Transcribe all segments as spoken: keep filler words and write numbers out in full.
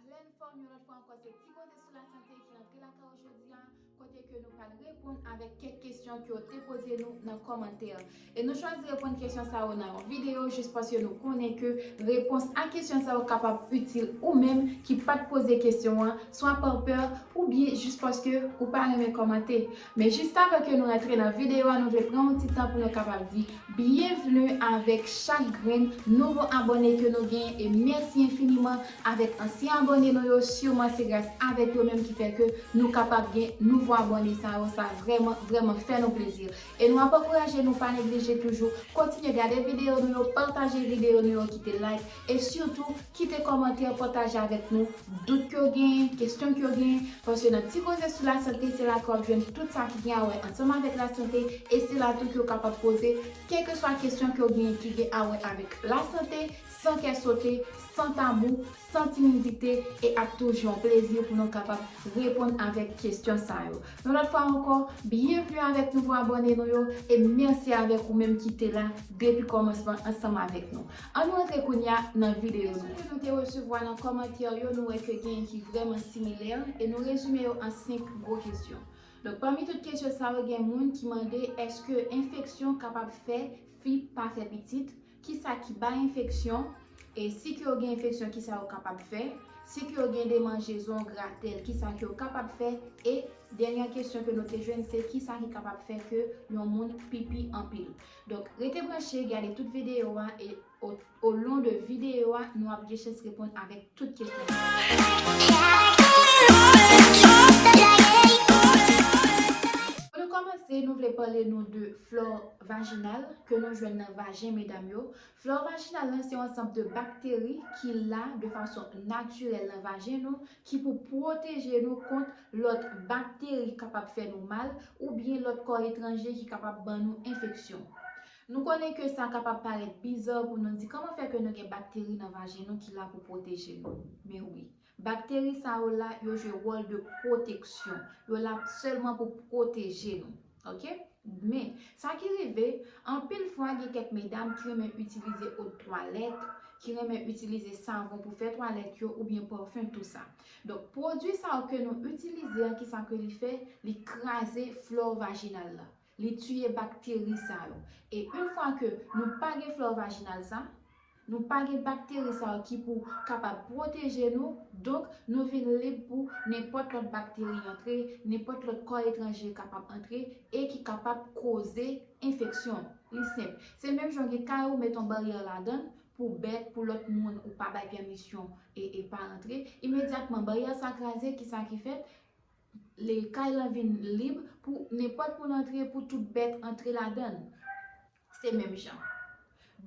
Plen fòm, yon lòt fwa ankò, se Ti Koze sou Lasante ki rantre lakay ou jodi a, kote ke nou pral reponn avèk kèk kesyon ke w te poze nou nan kòmantè. E nou chwazi reponn kesyon sa yo nan yon videyo jis paske nou konnen ke repons a kesyon sa yo kapab itil ou menm ki pa t poze kesyon an, swa pa pè oubyen jis paske ou pa renmen kòmante. Men jis avan ke nou rantre nan videyo a, nou vle pran yon ti tan pou nou kapab di byenvni avèk chak grenn nouvo abòne ke nou genyen e mèsi enfiniman avèk ansyen abòne nou yo. Siman se gras avèk yo menm ki fè ke nou kapab gen nouvo abòne sa yo. Sa vrèman, vrèman fè nou plezi. E nou ap ankouraje nou pa neglije toujou kontinye gade videyo nou yo, pataje videyo nou yo, kite like e sitou kite kòmantè, pataje avèk nou dout ke w genyen, kesyon ke w genyen, paske nan Ti Koze sou Lasante, se la ke w ap jwenn tout sa ki gen a wè ansanm avèk lasante, e se la tou ke w kapab poze kèlkeswa kesyon ke w genyen ki gen a wè avèk lasante, san kè sote, san tabou, san timidite, e ap toujou yon plezi pou nou kapab reponn avèk kesyon sa yo. Yon lòt fwa ankò, byenvni avèk nouvo abòne nou yo, e mèsi avèk ou menm ki te la depi kòmansman ansanm avèk nou. Ann nou antre kounye a nan videyo nou. Kesyon ke nou te resevwa nan kòmantè yo, nou wè ke genyen ki vrèman similè, e nou rezime yo an senk gwo kesyon. Donk, pami tout kesyon sa yo, gen moun ki mande, èske enfeksyon kapab fè fi pa fè pitit? Kisa ki bay enfeksyon? E si ke yo gen enfeksyon, kisa yo kapab fè? Si ke yo gen demanjezon, gratèl, kisa ke yo kapab fè? E dènye kesyon ke nou te jwenn, se kisa ki kapab fè ke yon moun pipi anpil? Donk, rete branche, gade tout videyo a e o, o lon de videyo a, nou ap gen chans reponn avèk tout kesyon. Pou nou kòmanse, nou vle pale nou de flò vajinal ke nou jwenn nan vajen medam yo. Flò vajinal lan se yon ansanm de bakteri ki la de fason natirèl nan vajen nou, ki pou pwoteje nou kont lòt bakteri ki kapab fè nou mal, oubyen lòt kò etranje ki kapab ban nou enfeksyon. Nou konnen ke sa kapab parèt biza pou nou di, kòman fè ke nou gen bakteri nan vajen nou ki la pou pwoteje nou? Men wi, bakteri sa yo la, yo jwe wòl de pwoteksyon. Yo la sèlman pou pwoteje nou. Oke? Men, sa ki rive, anpil fwa gen kèk medam ki renmen itilize eau de toilette, ki renmen itilize savon pou fè twalèt yo oubyen pafen, tou sa. Donk, pwodui sa yo ke nou itilize an, kisa ke li fè? Li kraze flò vajinal la. Li tiye bakteri sa yo. E yon fwa ke nou pa gen flò vajinal sa, nou pa gen bakteri sa yo ki pou kapab pwoteje nou, donk nou vin lib pou nenpòt lòt bakteri antre, nenpòt lòt kò etranje kapab antre e ki kapab koze enfeksyon. Li senp. Se menm jan gen kay ou met yon baryè ladan l pou bèt, pou lòt moun ou pa bay pèmisyon e, e pa rantre. Imedyatman, baryè sa kraze, kisa ki fèt? Le kay lan vin lib pou nenpòt moun antre, pou tout bèt antre ladan l. Se menm jan.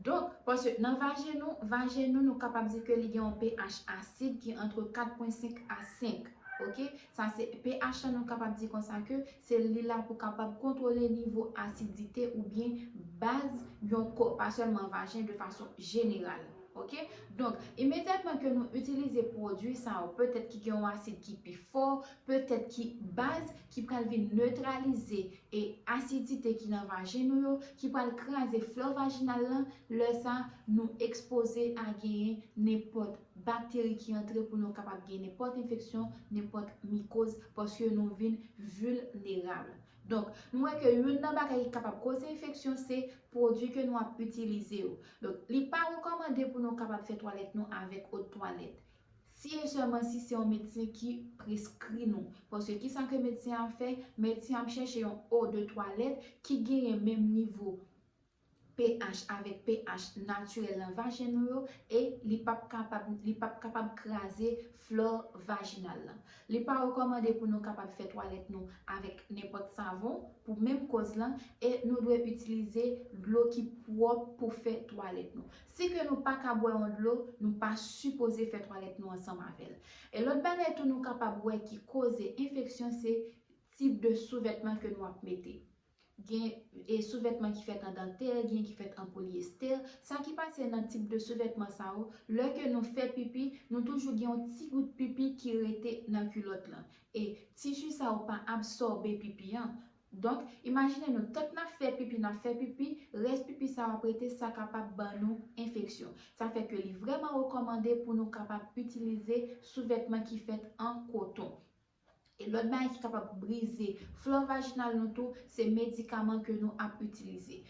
Donk, paske nan vajen nou, vajen nou, nou kapab di ke li gen yon pH asid ki antre kat pwen senk a senk. Oke? Sa se pH lan, nou kapab di konsa ke se li la pou kapab kontwole nivo asidite oubyen baz yon kò, pa sèlman vajen, de fason jeneral. Oke? Donk, imedyatman ke nou itilize pwodui sa yo, petèt ki gen yon asid ki pi fò, petèt ki baz, ki pral vin netralize e asidite ki nan vajen nou yo, ki pral kraze flò vajinal lan, lè sa, nou ekspoze a genyen nenpòt bakteri ki antre pou nou kapab gen nenpòt enfeksyon, nenpòt mikoz, paske nou vin vilnerab. Donk, nou wè ke youn nan bagay ki kapab koze enfeksyon, se pwodui ke nou ap itilize yo. Donk, li pa rekòmande pou nou kapab fè twalèt nou avèk eau de toilette. Si e sèlman si se yon medsen ki preskri nou. Paske kisa ke medsen an ap fè? Medsen an ap chèche yon eau de toilette ki genyen menm nivo pH avèk pH natirèl nan vajen nou yo e li p ap kapab, li p ap kapab kraze flò vajinal lan. Li pa rekòmande pou nou kapab fè twalèt nou avèk nenpòt savon pou menm kòz lan e nou dwe itilize dlo ki pwòp pou fè twalèt nou. Si ke nou pa ka bwè yon dlo, nou pa sipoze fè twalèt nou ansanm avè l. E lòt bagay tou nou kapab wè ki koze enfeksyon se tip de souvètman ke nou ap mete. Gen e souvètman ki fèt an dantè, gen ki fèt an polyester. Sa ki pase nan tip de souvètman sa yo, lè ke nou fè pipi, nou toujou gen yon ti gout pipi ki rete nan kilòt lan. E tisi sa yo pa absòbe pipi an. Donk, imajine nou, tank n ap fè pipi, n ap fè pipi, rès pipi sa ap rete, sa kapab ban nou enfeksyon. Sa fè ke li vrèman rekòmande pou nou kapab itilize souvètman ki fèt an koton. E lòt bagay ki kapab brize flò vajinal nou tou, se medikaman ke nou ap itilize.